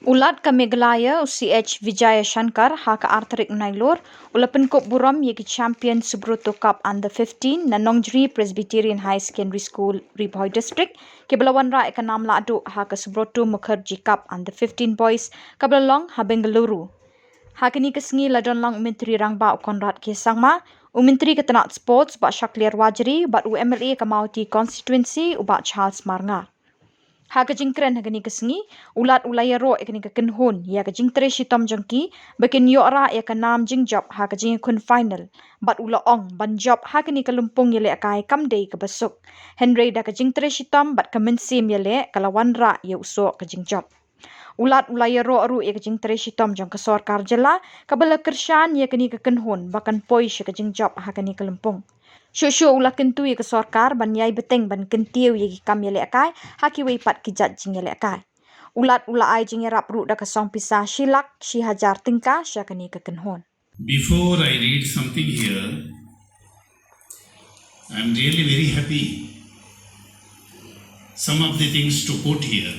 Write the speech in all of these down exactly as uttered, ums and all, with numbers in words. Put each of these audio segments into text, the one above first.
U Lat ka Meghalaya, u C H Vijayashankar, ha ka ar tarik Nailur, u la pynkup burom ïa ki champion Subroto Cup Under fifteen na Nongjri Presbyterian High Secondary School, Ri Bhoi District, kiba la wanrah ïa ka nam lahduh ha ka Subroto Mukherjee Cup Under fifteen Boys, kaba la long ha Bengaluru. Ha kane ka sngi la don lang u Myntri Rangbah u Conrad K Sangma, u Myntri ka tnat Sports Bah Shakliar Warjri, bad u M L A ka Mawti Constituency u Bah Charles Marngar. Ha ka jingkren ha kane ka sngi, u Lat u la ïaroh ïa kane ka kynhun ïa ka jingtrei shitom jong ki ba kin ïoh rah ïa ka nam jingjop ha ka jingïakhun final, bad u la ong ban jop ha kane ka lympung ïalehkai kam dei kaba suk. Hynrei da ka jingtrei shitom bad ka mynsiem ïaleh ka la wanrah ïa u soh ka jingjop. U Lat u la ïaroh ruh ïa ka jingtrei shitom jong ka sorkar jylla kaba la kyrshan ïa kane ka kynhun ba kan poi sha ka jingjop ha kane ka lympung. Shuh shuh u la kyntu ïa ka sorkar ban ïai bteng ban kyntiew ïa ki kam ïalehkai ha kiwei pat ki jait jingïalehkai. U Lat u la ai jingïarap ruh da ka song pisa shi lak shi hajar tyngka sha kane ka kynhun. Before I read something here, I'm really very happy. Some of the things to quote here.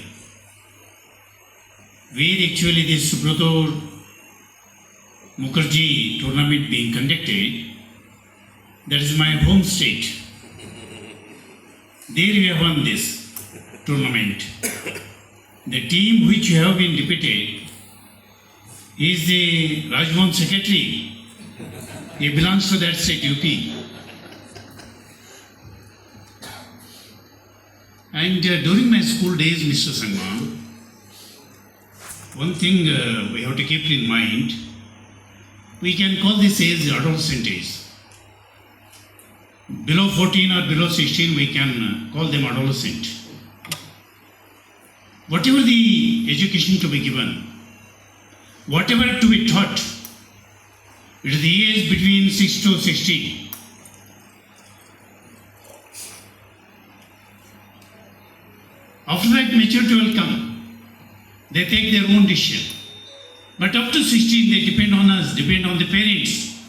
Where actually this Subroto Mukherjee tournament being conducted, that is my home state. There we have won this tournament. The team which you have been depicted is the Rajbhavan secretary. He belongs to that state, U P. And uh, during my school days, Mister Sangma, one thing uh, we have to keep in mind, we can call this age adolescent age. Below fourteen or below sixteen, we can uh, call them adolescent. Whatever the education to be given, whatever to be taught, it is the age between six to sixteen. After that, maturity will come. They take their own decision. But up to sixteen, they depend on us, depend on the parents,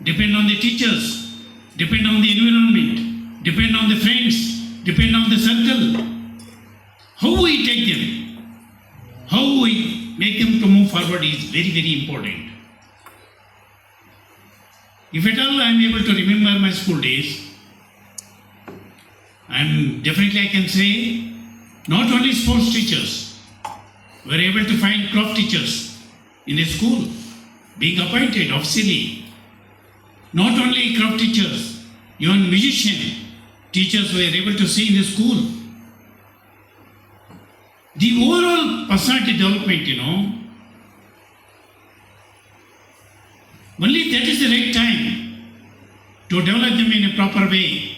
depend on the teachers, depend on the environment, depend on the friends, depend on the circle. How we take them, how we make them to move forward is very, very important. If at all I am able to remember my school days, I am definitely, I can say, not only sports teachers were able to find craft teachers in a school being appointed officially. Not only craft teachers, even musician teachers were able to see in the school. The overall personality development, you know, only that is the right time to develop them in a proper way.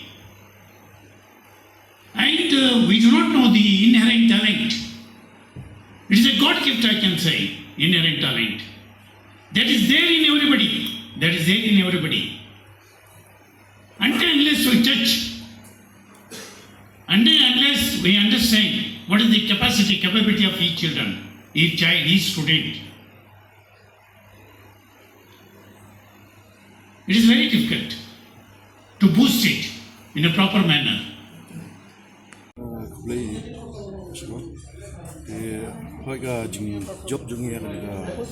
And uh, we do not know the inherent talent. It is a God gift, I can say, inherent talent. That is there in everybody. That is there in everybody. Until unless we touch, until unless we understand what is the capacity, capability of each children, each child, each student, it is very difficult to boost it in a proper manner. Khublei. Te hoi ka jingjop jong ngi ha ka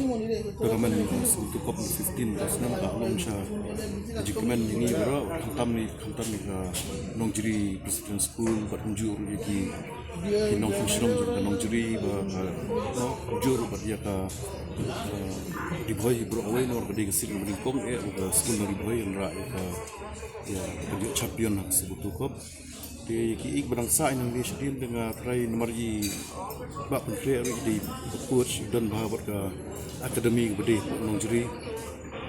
tournament ka Subroto Cup fifteen ka snem ka long sha ka jingkmen jong ngi baroh, khamtam ni, khamtam ni ka Nongjri Presbyterian School bad kumjuh ruh ïa ki, ki nongshong shnong jong ka Nongjri bad ka, no, kumjuh ruh bad ïa ka, eh, Ri Bhoi baroh kawei, namar ka dei ka seat kaba nyngkong eh ka skul na Ri Bhoi wanrah ïa ka, ïa ka champion ha ka Subroto Cup. Te ïa ki ïing ba dang sah ïa nang dei shadien te nga trai namar i Bah Pynkhreh ruh i dei ba coach, i don bha bad ka academy kaba dei ha Nongjri.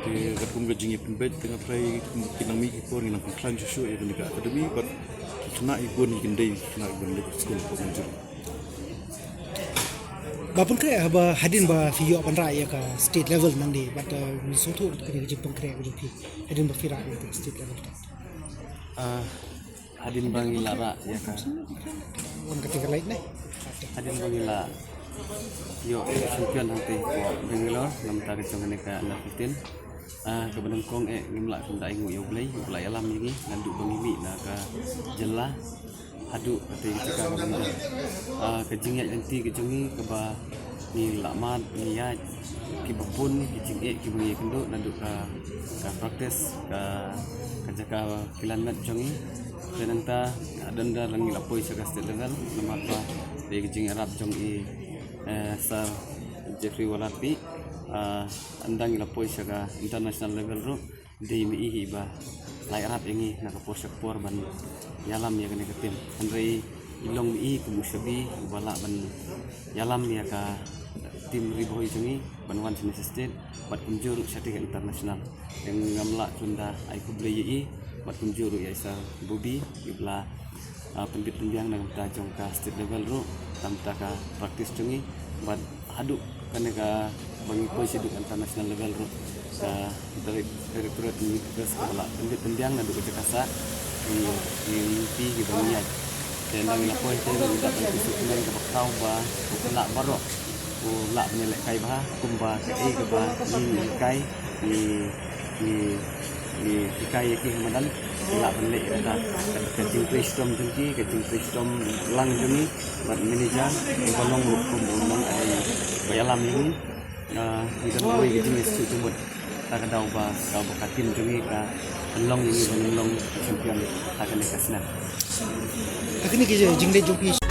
Te katkum ka jingïapynbeit te nga trai ki nang mih ki por ngi nang pynkhlaiñ shuh shuh ïa kane ka academy bad ki khynnah i bun i kyndei ki khynnah i bun leit skul ha Nongjri. Bah Pynkhreh, haba hadien ba phi ïoh ban rah ïa ka state level nangne bad, uh, ngi sngewthuh kane ka jingpynkhreh ka jong phi hadien ba phi rah ïa ka state level. Ah, Hadien ba ngi la rah ïa ka. Wan kata ka light ne. Hadien ba ngi la ïoh champion hangtei hapoh Bangalore, na bynta ka jong kane ka under fifteen. Ah, kaba nyngkong eh ngim lah kynda ai nguh ïa U Blei, U Blei ïalam ïa ngi naduh ba ngi mih na ka jylla haduh kata ka jaka kaba ngi don. Ah, ka jingïaid lynti ka jong ngi kaba ngi lah mad, ngi ïaid kiba bun ki jingeh kiba ngi ïakynduh naduh ka, ka practice, ka, ka jaka kilan met jong ngi. Te nangta hadien nda ngi la poi sha ka state level namar ba dei ka jingïarap jong i, eh, Sir Jeffrey Walarpi. Ah, ynda ngi la poi sha ka international level ruh dei ma i hi ba la ïarap ïa ngi na ka por sha ka por ban ïalam ïa kane ka team. Hynrei i long ma i kum u shabi uba lah ban ïalam ïa ka team Ri Bhoi jong ngi ban wan shane sha state bad kumjuh ruh shatei ka international. Te ngam lah kynda ai khublei ïa i bad kumjuh ruh ïa i Sir Bobby, i ba la, ah, pynbit pynbiang na ka bynta jong ka state level ruh, na ka bynta ka practice jong ngi, bad haduh kane kaba ngi poi shaduh international level ruh, ka direct-, directorate ngi focus kaba la pynbit pynbiang naduh ka jaka sah, ngi, ngi, ngi ïa kiba ngi ïaid. Te ynda ngi la poi te ruh ngi dap ban pynshai kmen kaba khraw ba u kylla baroh u lah ban ïalehkai bha kumba kaei kaba ngi hikai, ngi, ngi, ngi hikai ïa ki ha madan, ki lah ban leh ïa kata. Ka, ka jingtrei shitom jong ki, ka jingtrei shitom lang jong ngi bad manager, uba long ruh kum u nongïalam ïa ngi. Ah, ngi don kawei ka jingïasuk jingmut ha ka daw ba ka, ba ka team jong ngi ka pynlong ïa ngi ban long champion ha kane ka snem. Ka kine ki jingleh jong phi.